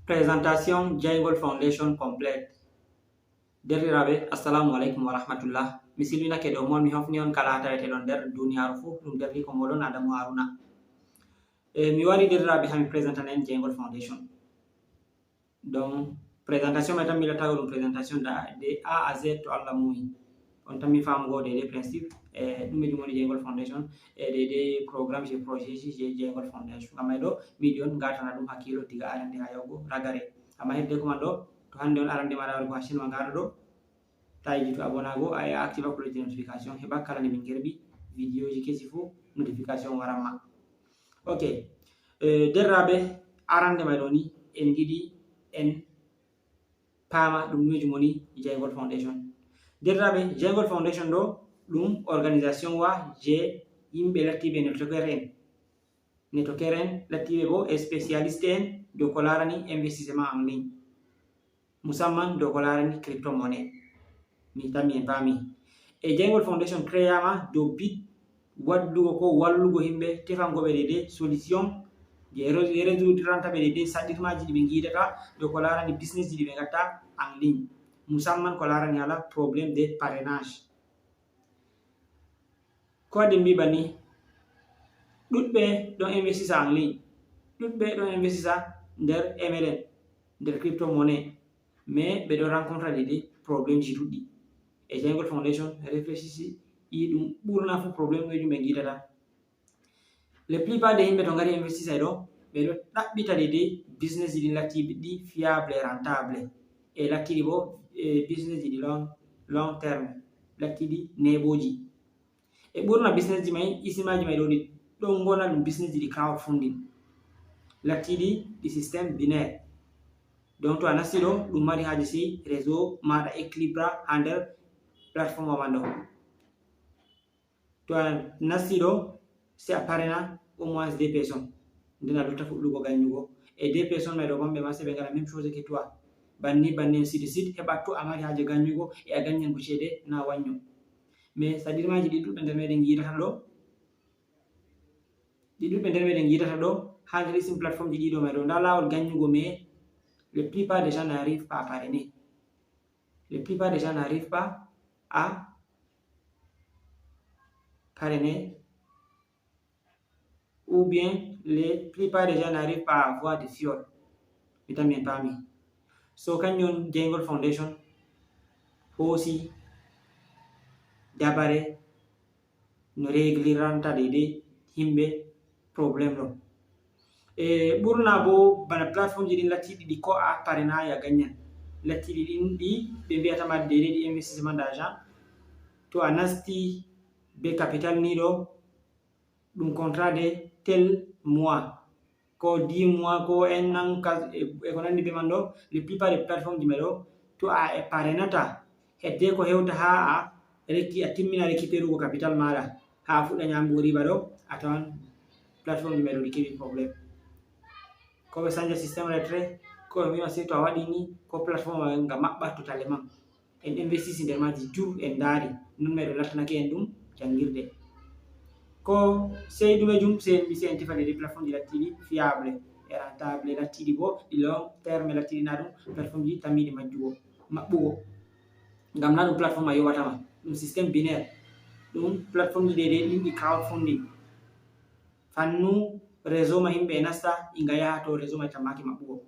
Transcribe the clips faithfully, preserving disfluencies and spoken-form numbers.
Présentation Jeyngol Foundation complète. Derɗiraaɓe, assalamu aleykum wa rahmatullah. Mi silminake dow mon, mi hofni on kala ha taweteɗon nder duniyaaru fuu, ɗum derɗiiko moɗon Adamu Haruna. E, mi wari derɗiraaɓe ha mi présentana en Jeyngol Foundation. Donc, présentation mai tan mi lattago ɗum présentation da, de A à Z to Allah muuyi. On tan mi faamugo daidai principe, e, ɗume ɗum woni Jeyngol Foundation, e, daidai programme je projet ji je Jeyngol Foundation. Ngam mai ɗo, mi yiɗi on ngatana ɗum hakkilo diga arande ha yahugo ragare. Amma hedde ko man ɗo, to hande on arande mara wargo ha chaîne ma ngaɗo ɗo, ta yijitu abonnago, a activa cloche de notification, heɓa kala nde min gerbi vidéo ji kesi fuu, notification waran ma. Ok, e, derɗiraaɓe, arande mai ɗo ni, en giɗi en paama ɗum ɗume ɗum woni Jeyngol Foundation. Derɗiraaɓe, Jeyngol Foundation ɗo ɗum organisation wa je yimɓe lattiiɓe nettoker en. Nettoker en lattiiɓe bo e spécialiste en dow ko laarani investissement en ligne, musamman dow ko laarani crypto monnaie. Mi tammi en paami. E Jeyngol Foundation créama dow but waddugo ko wallugo himɓe, tefango ɓe daidai solution je ré-, résoudre ranta ɓe daidai saɗirmaji ɗi ɓe ngiidata dow ko laarani business ji ɗi ɓe ngatta en ligne, musamman ko laarani hala problème de parrainage. Ko waɗi mbi banni, ɗuɗɓe ɗon investisa en ligne, ɗuɗɓe ɗon investisa nder M L M, nder crypto monnaie, mais ɓe ɗon rencontre daidai problème ji ɗuɗɗi. E Jeyngol Foundation réfléchisi, yi ɗum ɓurna fu problème ɗo ɗum ɓe ngiidata. Les plupart des yimɓe to ngari investisa ɗo, ɓe ɗo ɗaɓɓita daidai business ji ɗi latti ɗi fiable, rentable, e latti ɗi bo, e business ji ɗi long, long terme, latti ɗi neɓoji. E ɓurna business ji mai, isimaji mai ɗo ɗi ɗon ngona ɗum business ji ɗi crowdfunding, latti ɗi ɗi système binaire. Donc to a nasti ɗo, ɗum mari haje sei réseau maɗa équilibre ha nder plateforme man ɗo. To a nasti ɗo, sei a parena au moins deux personnes. Nden a lotta fuɗɗugo ganyugo. E deux personnes mai ɗo bamɓe ma, sei ɓe ngara même chose que toi. Banni, banni, ainsi de suite. Heɓa to a mari haje ganyugo, e a ganyan ko cede na wanyo. Mais saɗirmaji ɗi ɗuɗɓe nder meɗen ngiidata ɗo. Ɗi ɗuɗɓe nder meɗen ngiidata ɗo. Ha nder isin plateforme ji ɗiɗo mai ɗo. Nda lawol ganyugo, mais les plupart des gens n'arrivent pas à parrainer. Les plupart des gens n'arrivent pas à parrainer, ou bien les plupart des gens n'arrivent pas à avoir de fiol. Mi tammi en paami. So kanjum on Jeyngol Foundation hoosi dabare no régliranta daidai himɓe problème ɗo. E ɓurna bo bana plateforme ji ɗin lattiɗi ɗi ko a parrainage a ganyan. Lattiɗi ɗin ɗi ɓe mbiyata ma daidai ɗi investissement d'argent. To a nasti be capital ni ɗo, ɗum contrat de tel mois, ko dix mois, ko un an, kas-, e, e ko nandi be man ɗo, les plupart des plateformes ji mai ɗo, to a e parrainata, hedde ko hewta ha a rekki, a timmina récupérugo capital maɗa, ha a fuɗɗa nyamugo riba ɗo, a tawan plateforme ji mai ɗo ɗi keɓi problème. Ko ɓe sanja système retrait, ko ɓe mbima sei to a waɗi ni, ko plateforme nga maɓɓa totalement. En investisi nder maji dur, en ndaari, non mai ɗo lattanake en ɗum jangirde. Ko sei ɗume jum, sei en mbi sei en tefa daidai plateforme ji lattiɗi fiable e rentable, lattiɗi bo ɗi long terme, lattiɗi na ɗum plateforme ji tammiɗi majjugo, maɓɓugo. Ngam na ɗum plateforme a yoɓatama, ɗum système binaire, ɗum plateforme ji daidai ɗin ɗi crowdfunding. Fannu réseau ma himɓe e nasta, inga yaha to réseau ma e tammaki maɓɓugo.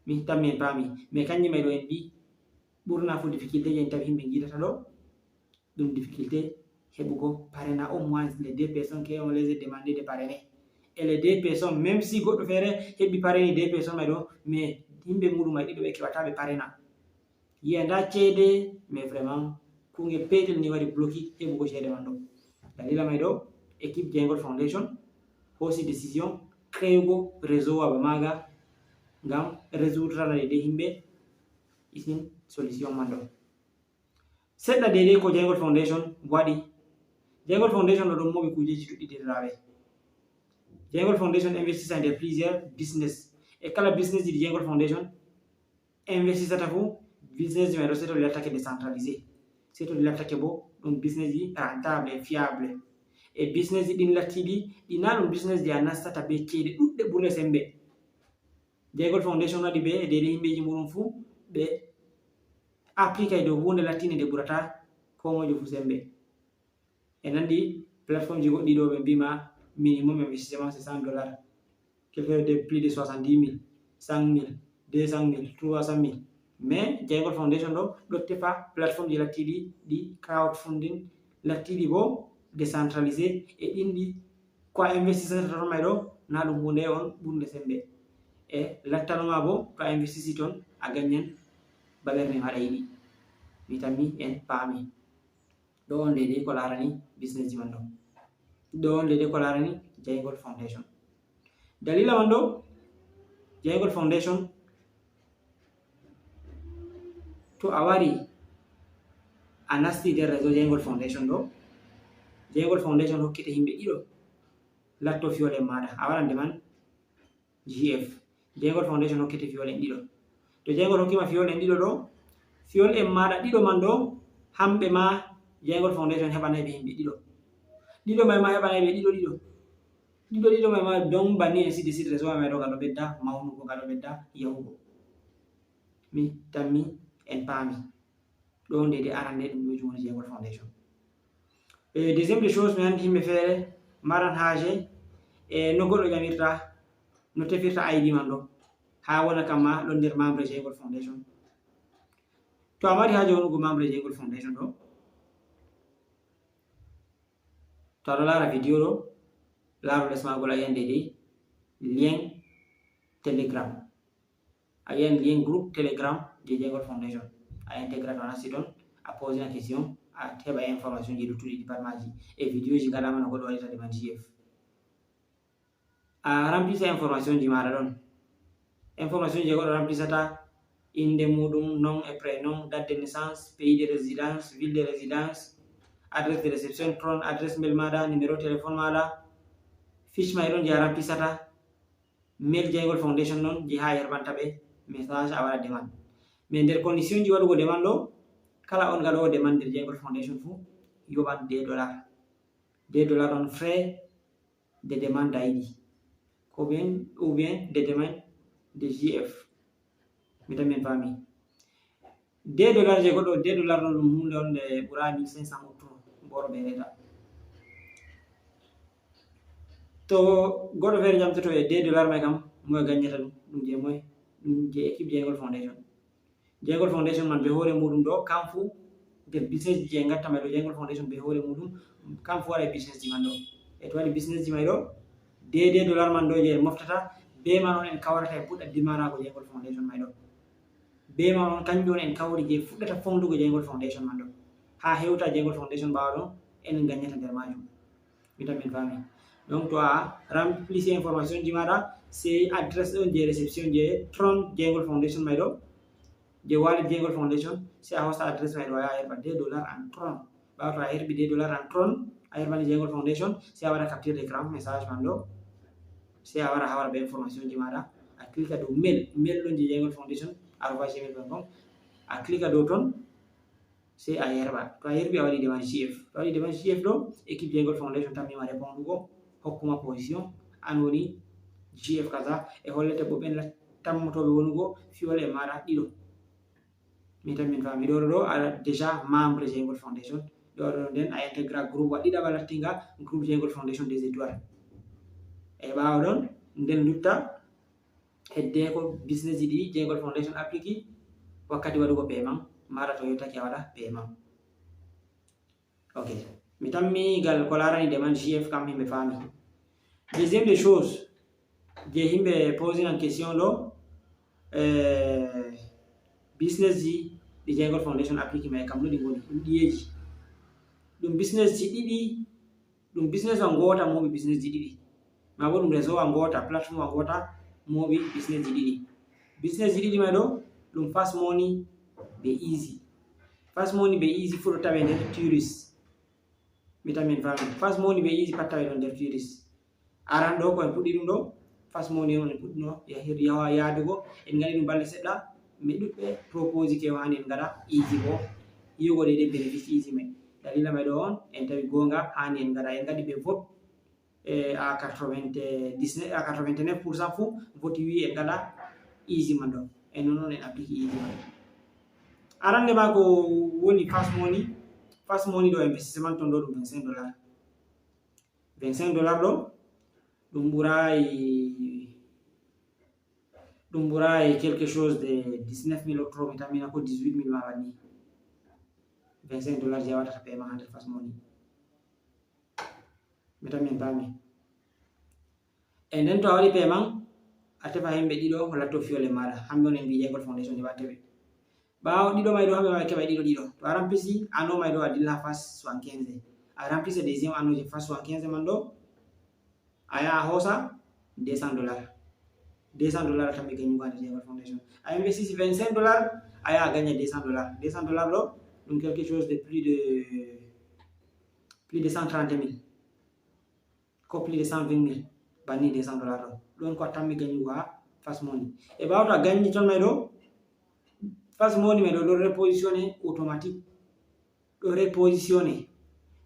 Mi tammi en paami. Mais kanji mai ɗo en mbi ɓurna fu difficulté je en tawi himɓe ngiidata ɗo, ɗum difficulté heɓugo parrainage, au moins les deux personnes qui ont les demandé de parrainer. Et les deux personnes, même si goɗɗo feere heɓi parraini deux personnes mai ɗo, mais himɓe muɗum mai ɗiɗo ɓe keɓata ɓe parraina. Yi'a nda ceede, mais vraiment, kungel petel ni wari bloki heɓugo ceede man ɗo. Dalila mai ɗo, équipe Jeyngol Foundation hoosi décision créugo réseau wa ba maga ngam résoudre daidai himɓe isin solution man ɗo. Seɗɗa daidai ko Jeyngol Foundation waɗi. Jeyngol Foundation ɗo ɗon moɓi kujeji ɗuɗɗi derɗiraaɓe. Jeyngol Foundation investisa nder plusieurs business. E kala business ji ɗi Jeyngol Foundation investisata fu, business ji mai ɗo sei to ɗi lattake décentralisé. Sei to ɗi lattake bo ɗum business ji rentable, fiable. E business ji ɗin lattiɗi, ɗi na ɗum business ji a nastata be ceede ɗuɗɗe ɓurɗe sembe. Jeyngol Foundation waɗi ɓe e deydey himɓeeji muɗum fuu, ɓe appliqué dow huunde lattinde nde ɓurata koo moyjo fuu semmbe. En anndi plateformeji goɗɗi ɗo ɓe mbii ma minimum investissement c'est cent dollars. Quelqu'un de plus de soixante-dix mille, cent mille, deux cent mille, trois cent mille. Mais Jeyngol Foundation ɗo, ɗo tefa plateformeji lattiiɗi ɗi crowdfunding, lattiiɗi bo décentralisé, e ɗin ɗi ko a investisseur tan may ɗo, na ɗum huunde on ɓurnde semmbe. E lattano ma bo, to a investissii ton, a gañan ba ɓernde ma ɗa yiɗi. Mi tammi en paami. Ɗo on deydey ko laarani businessji man ɗo. Ɗo on deydey ko laarani Jeyngol Foundation. Dalila man ɗo, Jeyngol Foundation, to a wari a nasti nder réseau Jeyngol Foundation ɗo, Jeyngol Foundation hokkete himɓe ɗiɗo latto fiyol e maaɗa. A waran deman G F. Jeyngol Foundation hokkete fiyol en ɗiɗo. To Jeyngol hokkima fiyol en ɗiɗo ɗo, fiyol en maaɗa ɗiɗo man ɗo, hamɓe ma Jeyngol Foundation heɓanay ɓe himɓe ɗiɗo. Ɗiɗo may ma heɓanay ɓe ɗiɗo ɗiɗo. Ɗiɗo ɗiɗo may ma don banni ainsi de suite, réseau may ɗo ngal ɗo ɓedda mawnugo, ngal ɗo ɓedda yahugo. Mi tammi en paami. Ɗo nde de arande ɗum ɗo joni Jeyngol Foundation. E deuxième de chose, mi anndi yimɓe feere maran haaje e no goɗɗo ƴamirta, no tefirta I D man ɗo, haa wona kam ma ɗon nder membre Jeyngol Foundation. To a mari haaje wonugo membre Jeyngol Foundation ɗo, to aɗo laara video ɗo, laaru les maagol a yiyan deydey lien Telegram. A yiyan lien groupe Telegram je Jeyngol Foundation. A intégra to a nasti ton, a posina question, a heɓa information ji luttuɗi département ji. E video ji ngaɗama no goɗɗo waɗirta demande G F. A remplisa information ji maɗa ɗon. Information je goɗɗo remplisata, inde muɗum, nom et prénom, date de naissance, pays de résidence, ville de résidence, adresse de réception, tron, adresse mail maɗa, numéro téléphone maɗa, fiche ma e ɗon je a remplisata, mail Jeyngol Foundation non je haa yerɓanta ɓe message a waɗa demande. Mais nder condition ji waɗugo demande ɗo, kala on gaɗowo demande nder Jeyngol Foundation fuu yoɓan deux dollars. Deux dollars on frais de demande d'I D. Ko bien, ou bien de demande de G F. Mi tammi en paami. Deux dollars je goɗɗo, deux dollars ɗo ɗum huunde on nde ɓura mille cinq cents euros boro be reta. To goɗɗo feere ƴamtoto e deux dollars may kam, moye gañata ɗum? Ɗum je moye? Ɗum je équipe Jeyngol Foundation. Jeyngol Foundation man be hoore muɗum ɗo, kam fu nder business ji je ngatta may ɗo, Jeyngol Foundation be hoore muɗum, kam fu waɗa business ji man ɗo. E to waɗi business ji may ɗo, deux dollars man ɗo je en moftata, be man on en kawrata e puɗɗa dimanago Jeyngol Foundation may ɗo. Be man on kanjum on en kawri je fuɗɗata fondugo Jeyngol Foundation man ɗo. Haa hewta Jeyngol Foundation ɓaawo ɗon, en gañata nder majum. Mi tammi en faami. Donc to a remplisi information ji maɗa, sey adresse ɗon je réception je tron Jeyngol Foundation may ɗo, je wallet Jeyngol Foundation, sey a hosa adresse may ɗo, a yaha a yerɓa deux dollars en tron. Ɓaawo to a yerɓi deux dollars en tron, a yerɓani Jeyngol Foundation, sey a waɗa capture d'écran message man ɗo, sey a wara a hawra be information ji maɗa, a cliquea dow mail, mail ɗon je Jeyngol Foundation arobase gmail point com, a cliquea dow ton, sey a yerɓa. To a yerɓi, a waɗi demande G F. To a waɗi demande G F ɗo, équipe Jeyngol Foundation tammima répondugo, hokkuma position, an woni G F kaza, e hollete bo ɓen lat-, tammotooɓe wonugo fiyol e maɗa ɗiɗo. Mi tammi en faami. Ɗo ɗo a déjà membre Jeyngol Foundation. Ɗo ɗo nden a intégra groupe wa ɗiɗaɓa lattinga groupe Jeyngol Foundation des étoiles. E ɓaawo ɗon nden lutta hedde ko business ji ɗi Jeyngol Foundation applique wakkati waɗugo paiement, maɗa to yottake a waɗa paiement. Ok. Mi tammi gal ko larani demande G F kam himɓe faami. Deuxième des choses, je himɓe posinan question ɗo, eh, business ji ɗi Jeyngol Foundation applique may kam no ɗi ngoni, ɗum ɗiyeeji. Ɗum business ji ɗiɗi, ɗum business wa ngoota mooɓi business ji ɗiɗi. Ma bo ɗum réseau wa ngoota, plateforme wa ngoota mooɓi business ji ɗiɗi. Business ji ɗiɗi may ɗo, ɗum Fast Money be Easy. Fast Money be Easy fu ɗo tawe nder Tourist. Mi tammi en faami. Fast Money be Easy pat tawe ɗon nder Tourist. Aran ɗo ko en puɗɗi ɗum ɗo, Fast Money on en puɗɗino yahir-, yawa yaadugo. En ngaɗi ɗum balɗe seɗɗa, mi ɗuɗɓe proposi ke hani en ngaɗa Easy bo. Yi'ugo deydey bénéfice Easy may. Dalila may ɗo on, en tawi goonga hani en ngaɗa, en ngaɗi ɓe vote, eh, à quatre-vingt-dix-neuf, à quatre-vingt-neuf pour cent fu voti wi en ngaɗa easy man ɗo. E non non en applique easy man. Arande ma ko woni fast money. Fast money ɗo investissement ton ɗo ɗum vingt-cinq dollars. Vingt-cinq dollars ɗo ɗum ɓuraay, ɗum ɓuraay quelque chose de dix-neuf mille octobre mi tamina ko dix-huit mille ma banni. Vingt-cinq dollars je a waɗata paiement ha nder fast money. Mi tammi en paami. E nden to a waɗi paiement, a tefa himɓe ɗiɗo ko latto fiyole maɗa, hamɓe on en mbi Jaygol Foundation heɓa teɓe. Ɓaawo ɗiɗo may ɗo hamɓe ma ɓe keɓa ɗiɗo ɗiɗo. To a rampisi anneau may ɗo a dilla ha fast soixante-quinze. A rampisa deuxième anneau je fast soixante-quinze man ɗo, a yaha a hoosa deux cents dollars. Deux cents dollars a tammi gañugo ha nder Jaygol Foundation. A investisi vingt-cinq dollars, a yaha a gaña deux cents dollars. Deux cents dollars ɗo ɗum quelque chose de plus de plus de cent trente mille. Ko plus de cent vingt mille banni deux cents dollars ɗo. Ɗon ko a tammi gañugo ha fast money. E ɓaawo to a gañi ton may ɗo, fast money may ɗo ɗo repositionné automatique. Ɗo repositionné.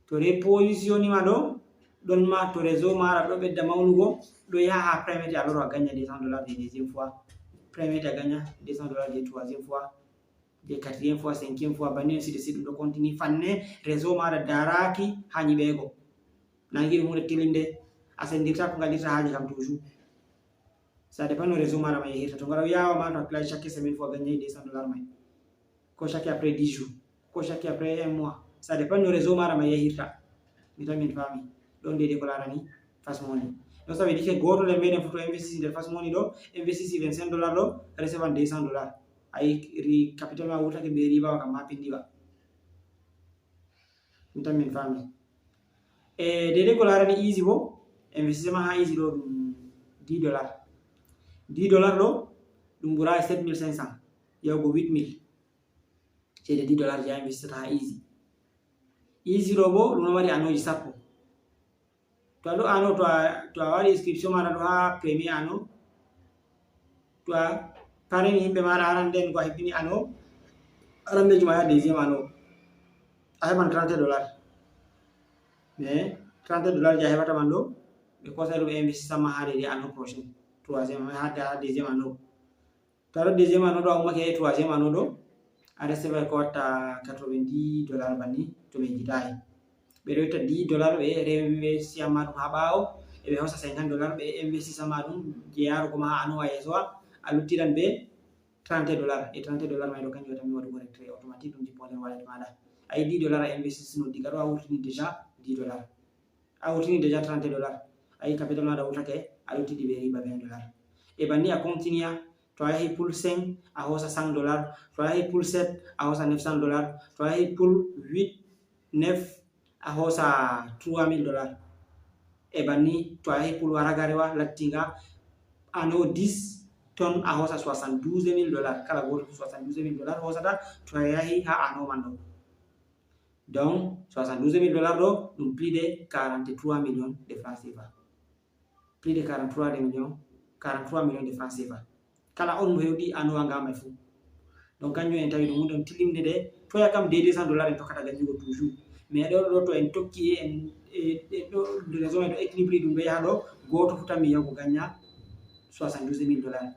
To repositionné ma ɗo, ɗon ma to réseau maɗa ɗo ɓedda mawnugo, ɗo yaha ha premier a loro a gaña deux cents dollars de deuxième fois. Premier a gaña deux cents dollars de troisième fois, de quatrième fois, cinquième fois, banni ainsi de suite, ɗum ɗo continue fanne réseau maɗa daraki ha ñiɓego. Nangi ɗum hunde tilinde, a sendirta ko ngal irta haaji kam toujours. Ça dépend no réseau maɗa ma yehirta. To ngal yawa ma to a apply chaque semaine fois gañay deux cents dollars may. Ko chaque après dix jours, ko chaque après un mois. Ça dépend no réseau maɗa ma yehirta. Mi tan min faami. Ɗon dede ko larani fast money. Ɗon sabi dike goto nder meɗen fof to investisi nder fast money ɗo, investisi vingt-cinq dollars ɗo, recevan deux cents dollars. Ayi ri capital ma wurtake be riba wa kam ma pindiwa. Mi tan min faami. E dede ko larani easy bo, investissement ha easy ɗo ɗum dix dollars. Dix dollars ɗo ɗum ɓura sept mille cinq cents yahugo huit mille. Cede dix dollars je a investita ha easy. Easy ɗo bo ɗum ɗo mari anneau ji sappo. To a ɗo anneau, to a, to a waɗi inscription maɗa ɗo ha premier anneau, to a pareni yimɓe maɗa aran nden ko a hebbini anneau, aran nden juma ya deuxième anneau, a heɓan trente dollars. Mais trente dollars je a heɓata man ɗo, ɓe kosay ɗum ɓe investisa ma ha dede anneau prochain, troisième, ha, ha deuxième anneau. To a ɗo deuxième anneau ɗo, a ummake e troisième anneau ɗo, a reste ɓay ko watta quatre-vingt-dix dollars banni to ɓe jitayi. Ɓe ɗo itta dix dollars ɓe rewe siyama ɗum ha ɓawo, e ɓe hosa cinquante dollars ɓe investisa ma ɗum je yarugo ma ha anneau wa yeso wa, a luttiran be trente dollars. E trente dollars may ɗo kanjum wata mi waɗugo retrait automatique ɗum jippo nder wallet maɗa. Ayi dix dollars a investisino diga ɗo a wurtini déjà dix dollars. A wurtini déjà trente dollars. Ayi capital maɗa wurtake a luttidi be riba vingt dollars. E banni a continue, to a yahi pool cinq a hosa cent dollars, to a yahi pool sept a hosa neuf cents dollars, to a yahi pool huit, neuf a hosa trois mille dollars. E banni to a yahi pool waragarewa lattinga anneau dix ton a hosa soixante-douze mille dollars. Kala goto soixante-douze mille dollars hosata to a yahi ha anneau man ɗo. Donc soixante-douze mille dollars ɗo ɗum plus de quarante-trois millions de francs C F A. Plus de quarante-trois de millions, quarante-trois millions de francs C F A. Kala on mo hewti anneau wa nga may fuu. Donc kanjum en tawi ɗum hunde on tilimde de, toya kam de deux cents dollars en tokkata gañugo toujours. Mais ɗo ɗo to en tokki e en e e ɗo réseau men ɗo équilibré ɗum ɗo yaha ɗo, goto fuu tan mi yahugo gaña soixante-douze mille dollars.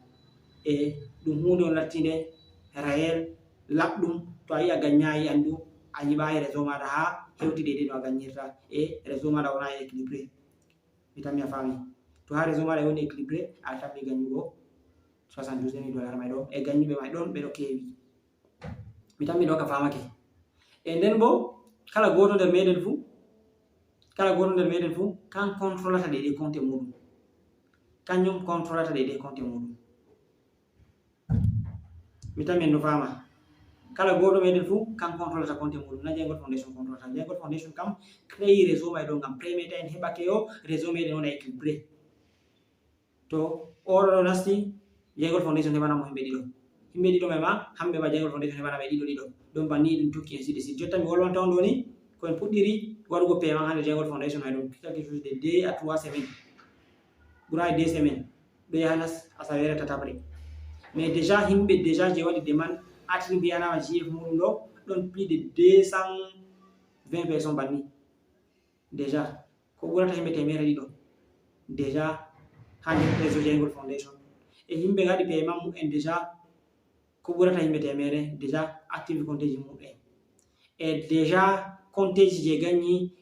E ɗum hunde on lattinde réel, laɓɗum. To a yi a gañayi andu a yiɓayi réseau maɗa ha hewti de de no a gañirta, e réseau maɗa wona équilibré. Mi tammi a faami. To ha réseau maɗa woni équilibré, a tammi gañugo soixante-douze mille dollars may ɗo, e gañuɓe may ɗon ɓe ɗo kewi. Mi tammi ɗo ka famake. E nden bo kala goto nder meɗen fuu, kala goto nder meɗen fuu kan contrôlata ɗe ɗe compte muɗum. Kanjum contrôlata ɗe ɗe compte muɗum. Mi tammi en no fama. Kala goto meɗen fuu kan contrôlata compte muɗum, na Jaygol Foundation contrôlata. Jaygol Foundation kam créé réseau may ɗo ngam premier ta en heɓake yo réseau meɗen wona équilibré. To oɗo ɗo nasti, Jaygol Foundation heɓana mo himɓe ɗiɗo. Himɓe ɗiɗo may ma, hamɓe ma Jaygol Foundation heɓana ɓe ɗiɗo ɗiɗo. Ɗon banni ɗum tokki ainsi de suite. Jotta mi wolwanta on ɗo ni, ko en puɗɗiri waɗugo paiement ha nder Jaygol Foundation may ɗum quelque chose de deux à trois semaines. Ɓura e deux semaines. Ɗo yahana asawere tataɓre. Mais déjà himɓe déjà je waɗi demande atri mbiyanama J F muɗum ɗo ɗon plus de deux cent vingt personnes banni. Déjà ko ɓurata himɓe temere ɗiɗo déjà ha nder réseau Jaygol Foundation. E yimɓe ngaɗi paiement mumen déjà ko ɓurata yimɓe temeere déjà active compte ji mumen. E déjà compte ji je gagni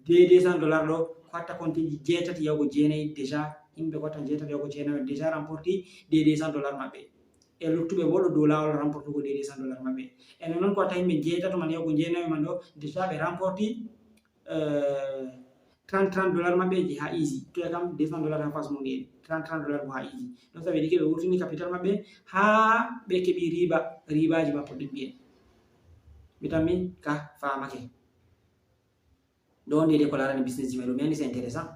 de deux cents dollars ɗo ko watta compte ji jeetati yahugo jeenayi déjà, yimɓe ko watta jeetati yahugo jeenayi déjà remporti de deux cents dollars maɓɓe. E luttuɓe bo ɗo dow lawol remportugo de deux cents dollars maɓɓe. E non non ko watta yimɓe jeetato man yahugo jeenayi man ɗo déjà ɓe remporti euh, trente trente dollars maɓɓe je ha easy. Toya kam deux cents dollars ha Fast Money en, trente trente dollars bo ha easy. Donc ça veut dire que ɓe wurtini capital maɓɓe ha ɓe keɓi riba, ribaji maɓɓe ɗin mbiyen. Mi tammi ka famake. Ɗo ndede ko larani business ji mai ɗo mi andi c'est intéressant.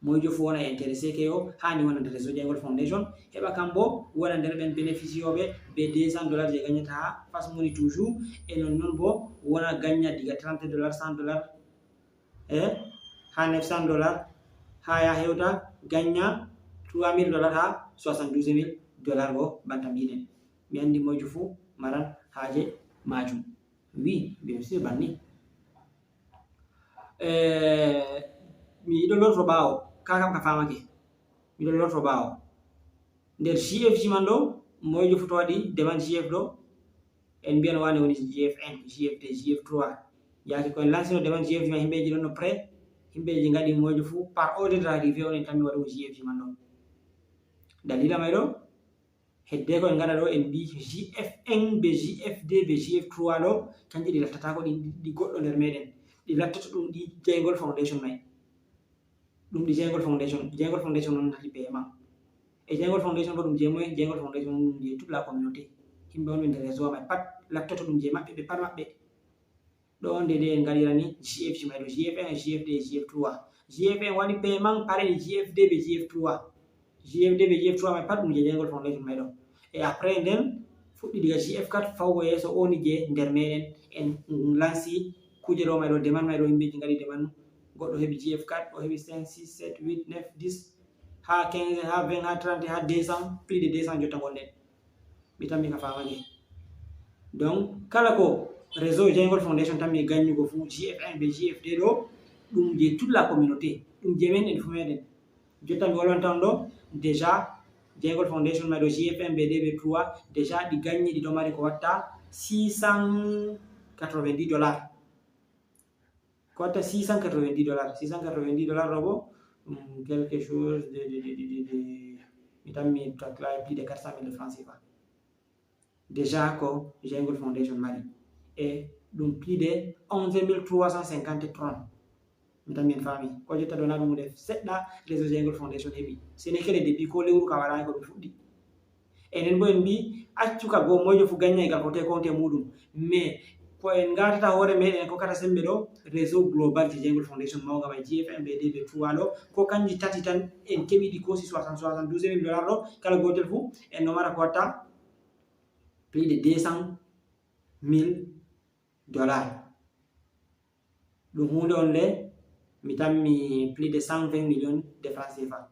Moijo fu wona intéressé ke o hani wona nder réseau Jangol Foundation, heɓa kam bo wona nder ɓen bénéficiyoɓe be deux cents dollars je gagnata ha Fast Money toujours. E non non bo wona gagna diga trente dollars, cent dollars, e ha neuf cents dollars, ha ya hewta gagna trois mille dollars ha soixante-douze mille dollars go banta mbiɗen. Mi andi moijo fu maran haje majum. Oui, bien sûr, banni. Eh, mi yiɗo lorto ɓaawo, ka kam ka famake. Mi yiɗo lorto ɓaawo. Nder G F ji man ɗo, moijo fu to waɗi demande G F ɗo, en mbiyan wane woni G F un, G F deux, G F trois. Yaake ko en lancino demande G F ji man, himɓeji ɗon no prêt, himɓeji ngaɗi moijo fu par ordre d'arrivée on en tammi waɗugo G F ji man ɗo. Dalila mai ɗo, hedde ko en ngaɗa ɗo en mbi G F un be G F deux be G F trois ɗo, kanji ɗi lattata ko ɗi, ɗi goɗɗo nder meɗen. Ɗi lattoto ɗum ɗi Jangol Foundation mai. Ɗum ɗi Jangol Foundation, Jangol Foundation on nati be ma. E Jangol Foundation bo ɗum je moye? Jangol Foundation on ɗum je toute la communauté. Himɓe on ɓe nder réseau mai pat lattoto ɗum je maɓɓe, ɓe pat maɓɓe. Ɗo on dede en ngaɗirani G F ji mai ɗo, G F un, G F deux, G F trois. G F un waɗi paiement, pareni G F deux be G F trois. G F deux be G F trois mai pat ɗum je Jangol Foundation mai ɗo. E après nden fuɗɗi diga G F quatre fawgo yeeso, oni je nder meɗen en lansi kuje ɗo mai ɗo, demande mai ɗo, himɓeji ngaɗi demande, goɗɗo heɓi G F quatre, o heɓi cinq, six, sept, huit, neuf, dix, ha quinze, ha vingt, ha trente, ha deux cents, plus de deux cents jotta gonɗen. Mi tammi ka famake. Donc kala ko réseau Jangol Foundation tammi gagnugo fu, G F un be G F deux ɗo, ɗum je toute la communauté, ɗum je men en fu meɗen. Jotta mi wolwanta on ɗo, déjà Jangol Foundation mai ɗo, G F un be deux be trois, déjà ɗi gagni, ɗi ɗo mari ko watta six cent quatre-vingt-dix dollars. Ko watta six cent quatre-vingt-dix dollars. Six cent quatre-vingt-dix dollars ɗo bo, mm, quelque chose de, de, de, de, de, mi tammi taklay plus de quatre cent mille de francs C F A. Déjà ko Jangol Foundation mari. E ɗum plus de onze mille trois cent cinquante tron. Mi tammi en faami. Ko jotta ɗo na ɗum hunde seɗɗa réseau Jangol Foundation heɓi. Ce n'est que le début, ko lewru ka waɗaani ko ɗum fuɗɗi. Enen bo en mbi accu ka goo, moijo fu gagna e gal hoto e compte muɗum. Mais ko en ngatata hoore meɗen, en kokkata sembe ɗo, réseau global je Jangol Foundation mawga mai, G F un be deux be trois ɗo, ko kanji tati tan en keɓi ɗi kosi soixante, soixante-douze mille dollars ɗo, kala gotel fu en no mara ko watta plus de deux cent mille dollars. Ɗum hunde on le, mi tammi plus de cent vingt millions de francs C F A.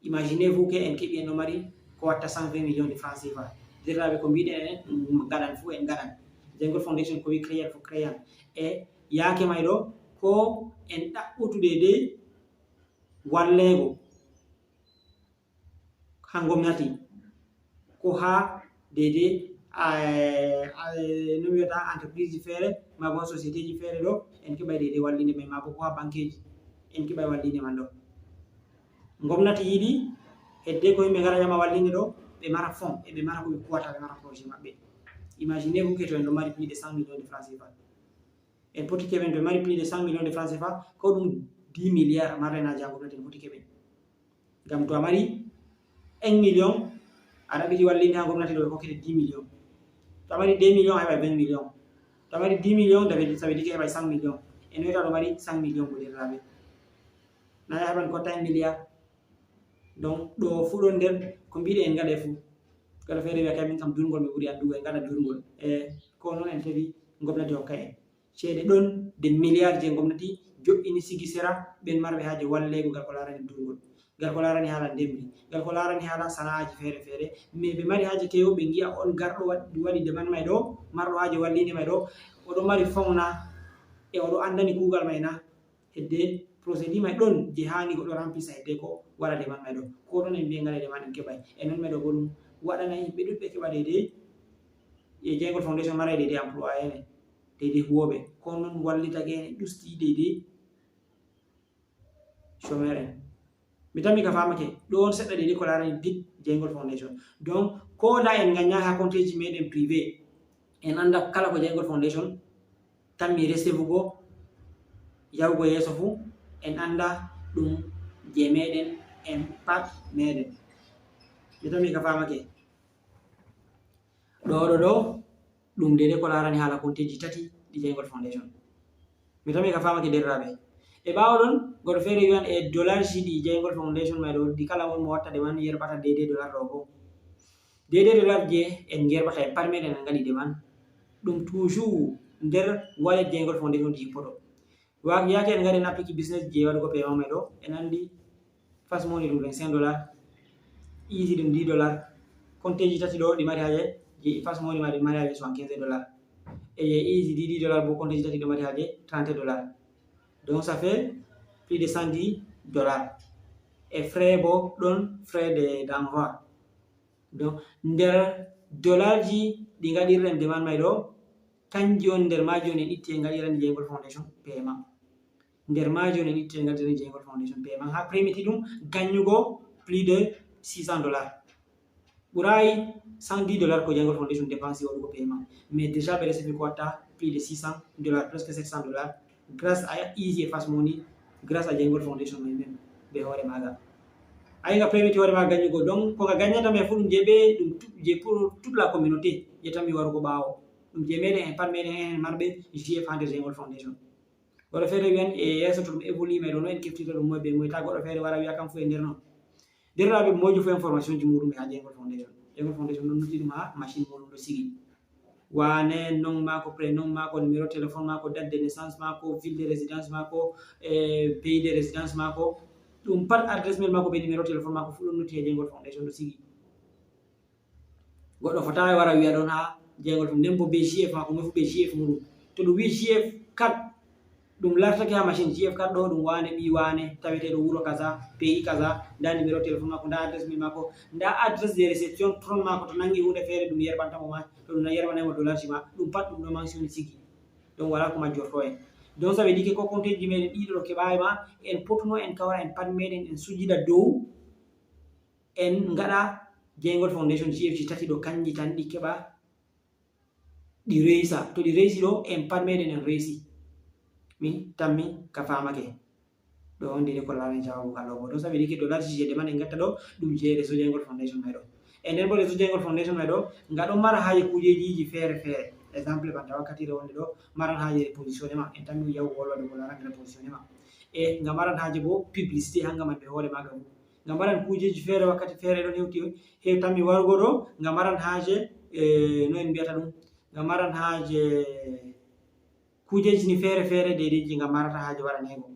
Imaginez-vous que en keɓi en no mari ko watta cent vingt millions de francs C F A. Derɗaɓe, ko mbiɗen en, mm, ngaɗan fu en ngaɗan. Jangol Foundation ko wi créer fu créan. E yaake mai ɗo, ko en ɗaɓɓutude de wallego ha gomnati, ko ha dede, a, a, no mi wiyata, entreprise ji feere, ma bo société ji feere ɗo, en keɓay dede wallinde mai, ma bo ko ha banque ji, en keɓay wallinde man ɗo. Gomnati yiɗi hedde ko yimɓe ngara ƴama wallinde ɗo, ɓe mara fonds, e ɓe mara ko ɓe kuwata, ɓe mara projet maɓɓe. Imaginez-vous que to en ɗo mari plus de cent millions de francs C F A. En poti keɓen to en mari plus de cent millions de francs C F A, ko ɗum dix milliards marɗen ha gomnati en poti keɓen. Ngam to a mari un million, a ɗaɓɓiti wallinde ha gomnati ɗo, ɓe hokkete dix millions. To a mari deux millions, a heɓay vingt millions. To a mari dix millions, ça veut dire, ça veut dire que a heɓay cinq millions. E noy to aɗo mari cinq millions bo derɗaɓe? Na a heɓan ko un milliard. Donc ɗo fu ɗon nder ko mbiɗen en ngaɗe fu. Kala feere wiya kay min kam durngol mi ɓuri anndugo, en ngaɗa durngol. E ko non en keɓi gomnati hokka en. Ceede ɗon de milliard je gomnati jo'ini sigi sera ɓen marɓe haaje wallego gal ko larani durngol, gal ko larani haala ndemri, gal ko larani haala sana'aji feere feere. Mais ɓe mari haaje kewo ɓe ngi'a on garɗo waɗ-, waɗi demande mai ɗo, marɗo haaje wallinde mai ɗo, oɗo mari fonds na, e oɗo andani kuugal mai na, hedde Procédure may ɗon je haani goɗɗo remplisa hedde ko waɗa demande may ɗo. Ko ɗon en mbiya ngaɗa demande en keɓay. E non may ɗo bo ɗum waɗana yimɓe ɗuɗɓe keɓa deydey. E Jeyngol Foundation maray deydey employé en, deydey huwooɓe. Ko non wallitake en, usti deydey chômeur en. Mi tammi ka famake, ɗo on seɗɗa deydey ko larani bit Jeyngol Foundation. Donc, ko da en nganya ha konteji meɗen privé, en anda kala ko Jeyngol Foundation tammi recevugo, yahugo yeeso fu, en anda ɗum je meɗen, en pat meɗen. Mi tammi ka famake. Ɗo, ɗo, ɗo, ɗum deydey ko larani hala konteji tati ɗi Jeyngol Foundation. Mi tammi ka famake, derɗiraaɓe. E ɓaawo ɗon, goɗɗo feere wiyan e dollar ji ɗi Jeyngol Foundation may ɗo, ɗi kala on mo watta demande yerɓata deydey dollar ɗo bo. Deydey dollar je en yerɓata e par meɗen en ngaɗi demande, ɗum toujours nder wallet Jeyngol Foundation jippoto. Wa-, yaake en ngari en appiki business je waɗugo paiement may ɗo, en andi Fast Money ɗum vingt-cinq dollars, Easy ɗum dix dollars, konteji tati ɗo ɗi mari haaje, je Fast Money ma ɗi mari haaje soixante-quinze dollars, e je Easy dix dollars bo konteji tati ɗo mari haaje trente dollars. Donc ça fait plus de cent dix dollars. E frais bo ɗon, frais de, d'envoi. Donc nder dollar ji ɗi ngaɗirɗen demande may ɗo, kanji on nder maaji on en itti en ngaɗirani Jeyngol Foundation paiement. Nder maaji on en itti en ngaɗirani Jeyngol Foundation paiement. Ha premiti ɗum ganyugo plus de six cents dollars. Ɓurayi cent dix dollars ko Jeyngol Foundation dépense waɗugo paiement. Mais déjà ɓe recevi ko watta plus de six cents dollars, presque sept cents dollars. Grâce à Easy e Fast Money, grâce à Jeyngol Foundation may même, be hoore maaga. Ay nga premiti hoore maaga ganyugo. Donc, ko nga ganyata mais fu ɗum je ɓe, ɗum tu-, je pour toute la communauté, je tammi warugo ɓaawo. Ɗum je meɗen en par meɗen en marɓe J F ha nder Jeyngol Foundation. Goɗɗo feere wiyan e yeeso to ɗum évolue may ɗo no en keftirta ɗum moy be moy, ta goɗɗo feere wara wiya kam fu e nder non. Derɗiraaɓe, mojo fu information ji muɗum e ha Jeyngol Foundation. Jeyngol Foundation ɗon nuti ɗum ha machine muɗum ɗo sigi. Wane, nom maako, prénom maako, numéro téléphone maako, date de naissance maako, ville de résidence maako, e pays de résidence maako. Ɗum pat, adresse mail maako be numéro téléphone maako fu ɗon nuti e Jeyngol Foundation ɗo sigi. Goɗɗo fotayi wara wiya ɗon ha Jeyngol fu, nden bo be J F maako, mo fu be J F muɗum. To ɗum wi J F card, ɗum lartake ha machine J F card ɗo, ɗum wane ɓi wane, taweteɗo wuro kaza, pays kaza, nda numéro téléphone maako, nda adresse mail maako, nda adresse de réception, tron maako, to nangi hunde feere ɗum yerɓanta mo ma, to ɗum yerɓanay mo dollar ji ma, ɗum pat ɗum ɗo mention sigi. Donc wala ko majjorto en. Donc ça veut dire que ko konteji meɗen ɗiɗo ɗo keɓayi ma, en potuno en kawra en pat meɗen en sujida dow, en ngaɗa Jeyngol Foundation J F ji tati ɗo, kanji tan ɗi keɓa, ɗi reysa. To ɗi reysi ɗo, en pat meɗen en reysi. Mi tammi ka famake. Ɗo on deydey ko larani jawabu ka lobo. Donc ça veut dire que dollar ji je demande en gatta ɗo, ɗum je réseau Jeyngol Foundation may ɗo. E nder bo réseau Jeyngol Foundation may ɗo, nga ɗon mara haaje kujeji feere feere. Exemple, banta wakkatire wonde ɗo, maran haaje repositionnement. En tammi yahugo wolwade ko larani repositionnement. E nga maran haaje bo publicité hanga man be hoore maaga. Ngam waɗan kuujeji feere wakkati feere ɗon hewti, hew tammi warugo ɗo, ngam waɗan haaje, e, no en mbiyata ɗum, ngam waɗan haaje kuujeji ni feere feere deydeyji ngam marata haaje waɗaneego.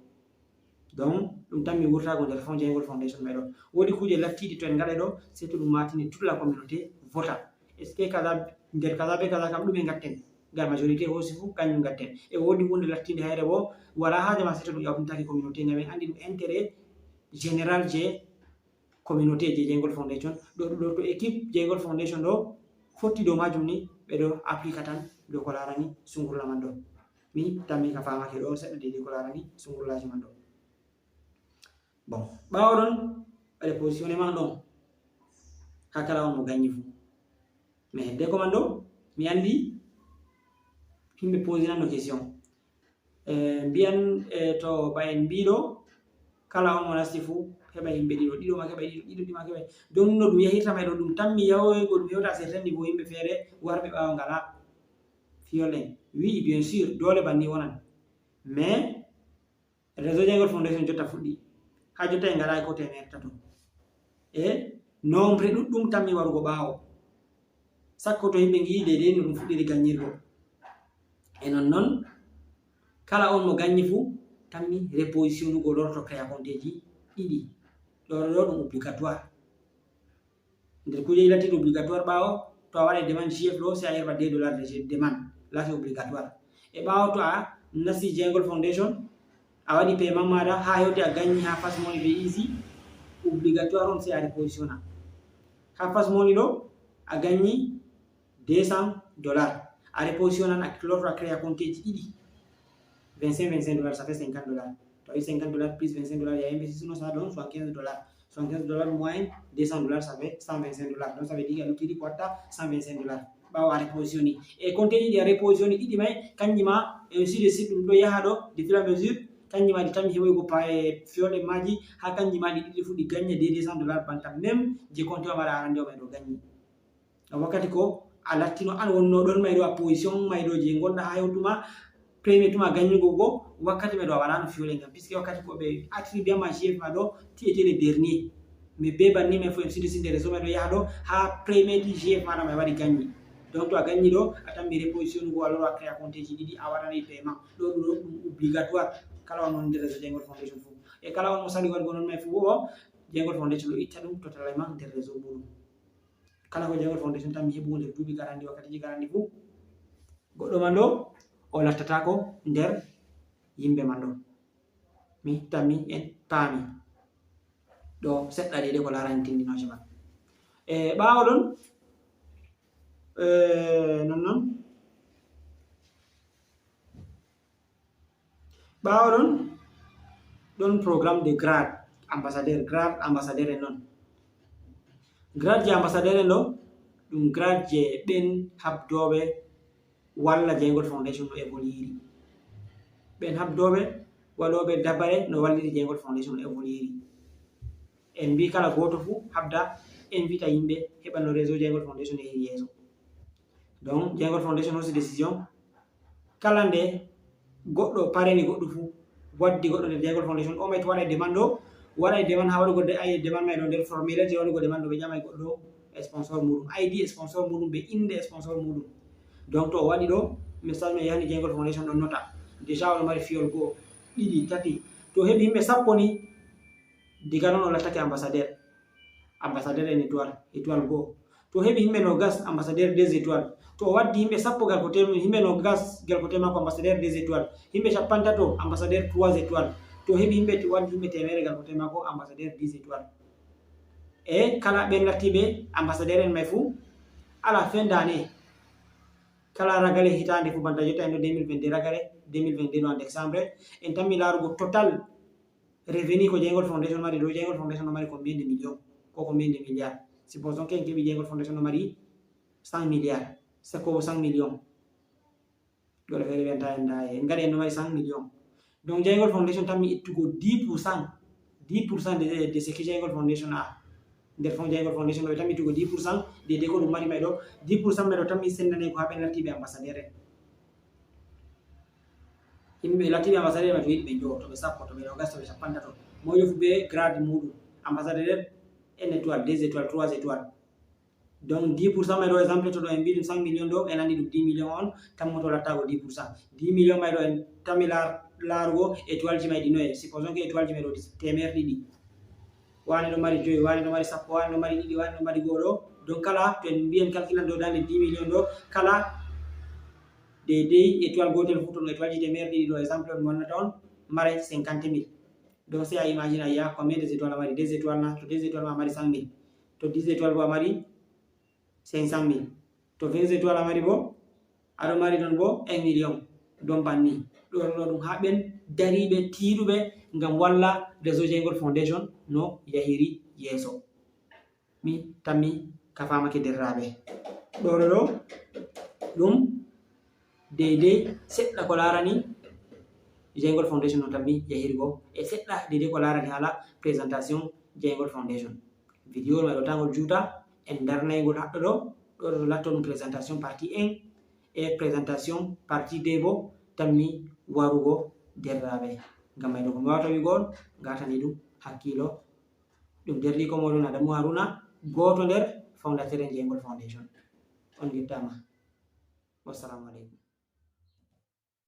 Donc, ɗum tammi wurtaago nder fond Jeyngol Foundation may ɗo. Woodi kuuje lattiiɗi to en ngaɗay ɗo, sey to ɗum maatini toute la communauté vota. Est-ce que kaza, nder kaza be kaza kam ɗume ngatten? Ngal majorité hoosi fu, kanjum ngatten. E woodi huunde lattiinde hayre bo, wala haaje ma sey to ɗum yawtintaki communauté, ngam en anndi ɗum intérêt général je communauté je Jeyngol Foundation. Ɗo, ɗo, ɗo to équipe Jeyngol Foundation ɗo fotti dow majum ni, ɓe ɗo applique tan dow ko larani sungurla man ɗo. Mi tammi ka famake ɗo seɗɗa deydey ko larani sungurlaji man ɗo. Bon, ɓaawo ɗon, waɗe positionnement ɗon. Haa kala on mo gagni fu. Mais hedde ko man ɗo, mi anndi yimɓe posinan no question. E, mbiyan, e, to ɓayen mbiɗo, kala on mo nasti fu, heɓa yimɓe ɗiɗo, ɗiɗo ma keɓa, ɗiɗo, ɗiɗo ɗi ma keɓa. Donc, no ɗum yahirta may ɗo, ɗum tammi yahoygo, ɗum hewta certaine niveau yimɓe feere warɓe ɓaawo ngala. Fiyol en. Oui, bien sûr, doole banni wonan. Mais, réseau Jeyngol Foundation jotta fuɗɗi. Haa jotta en ngalaay ko teemeɗɗe tato. E nombre ɗuɗɗum tammi warugo ɓaawo. Sakko to yimɓe ngi'i deydey no ɗum fuɗɗiri gannyirgo. E non non, kala on mo gannyi fu, tammi repositionnugo lorto créa compteji ɗiɗi. Ɗo, ɗo ɗum obligatoire. Nder kuujeji lattiiɗi obligatoire ɓaawo, to a waɗi demande J F ɗo, sey a yerɓa deux dollars de demande, laati obligatoire. E ɓaawo to a nasti Jeyngol Foundation, A waɗi paiement maɗa ha hewti a gagni ha Fast Money be Easy, obligatoire on sey a repositiona. Ha Fast Money ɗo a gagni deux cents dollars. A repositiona, a lorto a créa compte ji ɗiɗi. Vingt-cinq, vingt-cinq dollars, ça fait cinquante dollars. To a wi cinquante dollars plus vingt-cinq dollars, ya yimɓe sisino, ça donne soixante-quinze dollars. Soixante-quinze dollars moins deux cents dollars, ça fait cent vingt-cinq dollars. Donc ça veut dire a luttiri ko watta cent vingt-cinq dollars. Ɓawo a repositioni. E compte ji ɗi a repositioni ɗiɗi may, kanji ma, et ainsi de suite, ɗum ɗo yaha ɗo, de fur et à mesure, kanji ma ɗi tammi heɓoygo pa-, e fiyoɗe maji, ha kanji ma ɗi ɗiɗi fu ɗi gagna des deux cents dollars banta même je compte o mara arande o may ɗo gagni. Wakkati ko a lattino an wonno ɗon may ɗo a position may ɗo je gonɗa ha hewtuma, premier tuma gagnugo go, wakkati may ɗo a walano fiyoɗe ngam, puisque wakkati ko ɓe attribue ma G F ma ɗo, tu étais le dernier. Mais be banni may fu ainsi de suite, nde réseau may ɗo yaha ɗo, ha premier ti G F maɗa may waɗi gagni. Donc to a gagni ɗo, a tammi reposition go, alors a créa compte ji ɗiɗi, a waɗanay paiement. Ɗo ɗum ɗo ɗum obligatoire. Kala on woni nder réseau Jeyngol Foundation fu. E kala on mo sali waɗugo non may fu, o Jeyngol Foundation ɗo itta ɗum totalement nder réseau muɗum. Kala ko Jeyngol Foundation tammi heɓugo nder duuɓi garandi, wakkatiji garandi fu, goɗɗo man ɗo o lattatako nder yimɓe man ɗo. Mi tammi en paami. Ɗo seɗɗa deydey ko laarani tindinooje man. E ɓaawo ɗon, e, non non. Ɓaawo ɗon, ɗon programme de grade ambassadeur, grade ambassadeur en non. Grade je ambassadeur en ɗo, ɗum grade je ɓen habdooɓe walla Jeyngol Foundation no évoluiri. Ɓen habdooɓe, waɗooɓe dabare no walliri Jeyngol Foundation no évoluiri. En mbi kala gooto fu habda invita yimɓe, heɓa no réseau Jeyngol Foundation yahiri yeeso. Donc, Jeyngol Foundation hoosi décision, kala nde goɗɗo pareni goɗɗo fu, waddi goɗɗo nder Jeyngol Foundation, o may to waɗa demande ɗo, waɗa demande ha waɗugo de-, ay, demande may ɗo nder formulaire je waɗugo demande ɗo, ɓe ƴamay goɗɗo sponsor muɗum, I D sponsor muɗum, be inde sponsor muɗum. Donc, to o waɗi ɗo, message may yahani Jeyngol Foundation ɗon nota. Déjà, oɗo mari fiyol go'o, ɗiɗi, tati. To heɓi yimɓe sappo ni, diga non o lattake ambassadeur. Ambassadeur en étoile, étoile go'o. To heɓi yimɓe nogas, ambassadeur deux étoiles. To o waddi yimɓe sappo gal ko tem-, yimɓe nogas gal ko tema ko ambassadeur deux étoiles. Yimɓe cappantato, ambassadeur trois étoiles. To heɓi yimɓe, to waddi yimɓe teemeɗe gal ko tema ko ambassadeur dix étoiles. E kala ɓen lattiɓe ambassadeur en may fu, à la fin d'année, kala ragare hitaande fu, banta jotta en ɗo deux mille vingt-deux ragare, deux mille vingt-deux ɗo en décembre, en tammi laarugo total revenu ko Jeyngol Foundation mari, ɗo Jeyngol Foundation ɗo mari combien de millions, ko combien de milliards. Supposons que en keɓi Jeyngol Foundation ɗo mari cent milliards, c'est ko cent millions. Ɗo feere ɓe anta en da en ngaɗi en ɗo mari cent millions. Donc Jeyngol Foundation tammi ittugo dix pour cent, dix pour cent de, de ce que Jeyngol Foundation a, nder fond Jeyngol Foundation ɗo ɓe tammi ittugo dix pour cent de, de ko ɗum mari may ɗo, dix pour cent may ɗo tammi sendane ko ha ɓen lattiɓe ambassadeur en. Yimɓe lattiɓe ambassadeur ɓe to yiɗi ɓe njowo, to ɓe sappo, to ɓe nogas, to ɓe cappantato. Moyo fu be grade muɗum. Ambassadeur en étoile, deux étoiles, trois étoiles. Donc dix pour cent may ɗo exemple to ɗo en mbi ɗum cinq millions ɗo, en andi ɗum dix millions on, tammoto lattago dix pour cent. Dix millions may ɗo en tammi laar-, laarugo étoile ji may ɗi noye. Supposons que étoile ji may ɗo teemeɗe ɗiɗi. Wane ɗo mari joyi, wane ɗo mari sappo, wane ɗo mari ɗiɗi, wane ɗo mari go'o ɗo. Donc kala to en mbiyen calculan ɗo dande dix millions ɗo, kala deydey étoile gotel fu, to no étoile ji teemeɗe ɗiɗi ɗo, exemple on mi wannata on, maray cinquante mille. Donc si a imagine a yiya combien des étoiles a mari, deux étoiles na, to deux étoiles ma a mari cinq mille, to dix étoiles bo a mari cinq cent mille, to vingt étoiles a mari bo, aɗo mari ɗon bo un million. Ɗon banni. Ɗo, ɗo ɗum ha ɓen dariɓe, tiiɗuɓe ngam walla réseau Jeyngol Foundation no yahiri yeeso. Mi tammi ka famake derraaɓe. Ɗo, ɗo, ɗo ɗum deydey seɗɗa ko laarani Jeyngol Foundation no tammi yahirgo, e seɗɗa deydey ko laarani haala présentation Jeyngol Foundation. Vidéo may ɗo tangol juuta, en darnaygol haɗɗo ɗo, ɗo, ɗo latto ɗum présentation partie un, e présentation partie deux bo tammi warugo derraaɓe. Ngam may ɗo ko mi wawata wi'go on, ngatani ɗum hakkilo. Ɗum derɗiko moɗon Adamu Haruna, gooto nder fondateur en Jeyngol Foundation. On ngettaama. Wassalamu aleykum.